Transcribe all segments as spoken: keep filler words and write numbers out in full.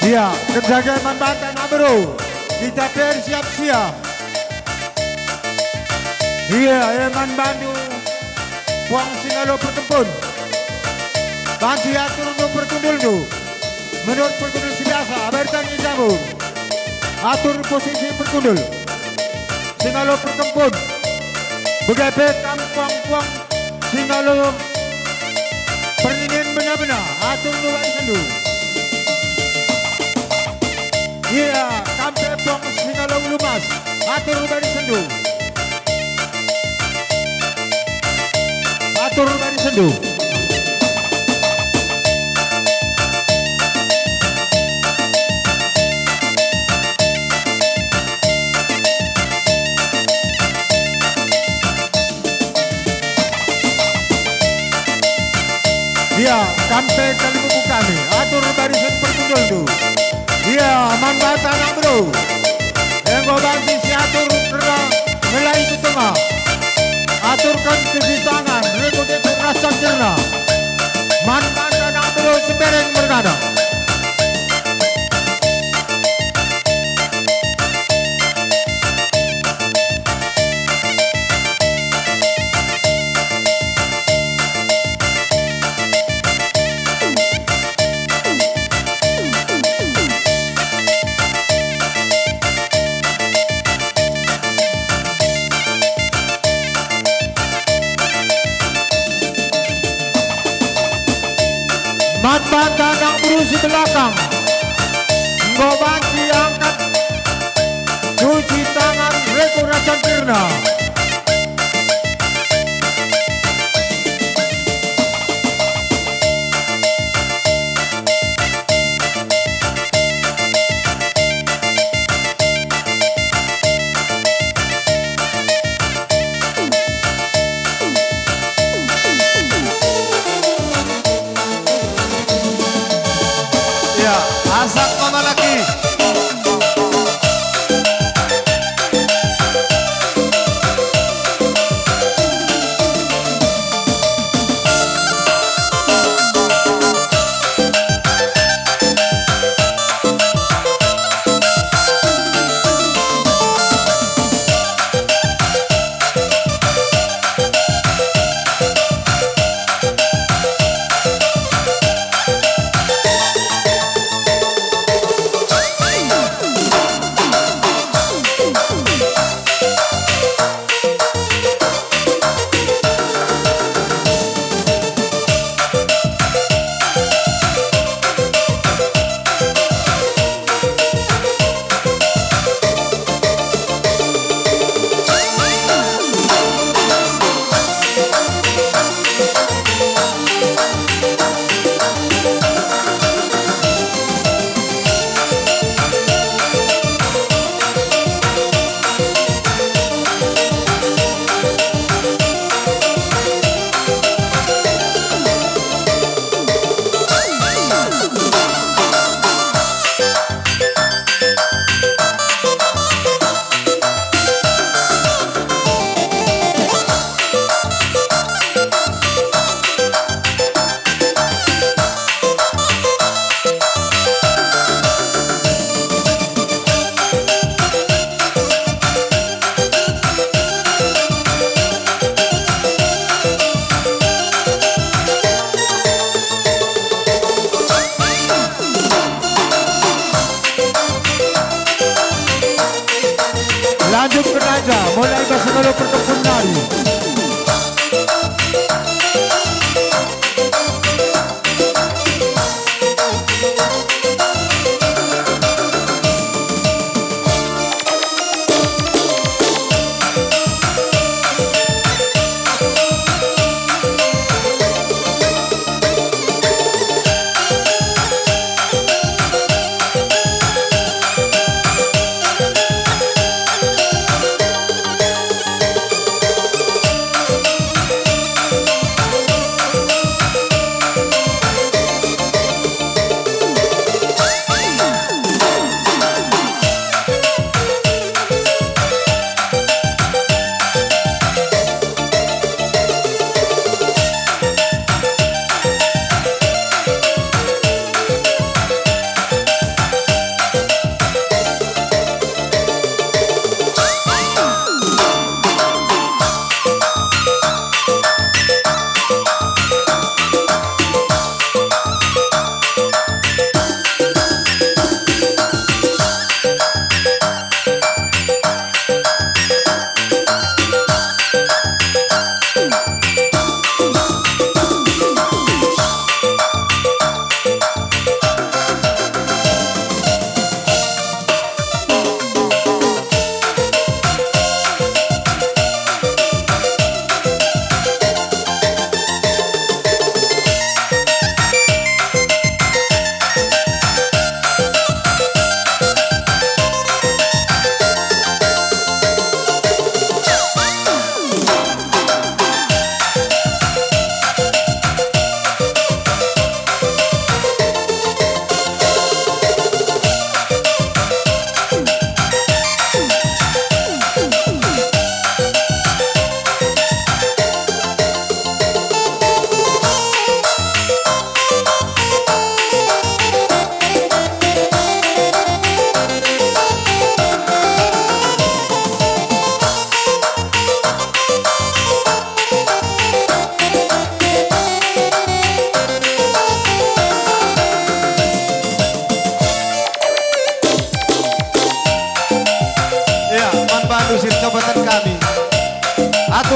Ia, kenca man banta anak beru, kita pe ersiap-siap. Ia, e man bandu puang si ngalo pertempun. Banci aturndu perkundulndu menurut perkundul si biasa, abar tangi jamur. Atur posisi perkundul si ngalo pertempun. Bage pe kam puang-puang si ngalo perninin bena-bena, atur barisendu. Ia, kam pe puang si ngalo ulu mas, atur barisendu. Atur barisendu. Ia, kam pe kalimbubu kami, atur barisen perkundulndu. Ia, man banta anak beru. Enggo banci siatur kerna melai ku tengah. Aturken cuci tangan, rikut-ikut ras cangkirna. Man banta anak beru si mbereng mergana. Man banta anak beru si belakang, enggo banci angkat cuci tangan rikut ras cangkirna. Ya, asak mama laki.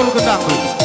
Gendangku.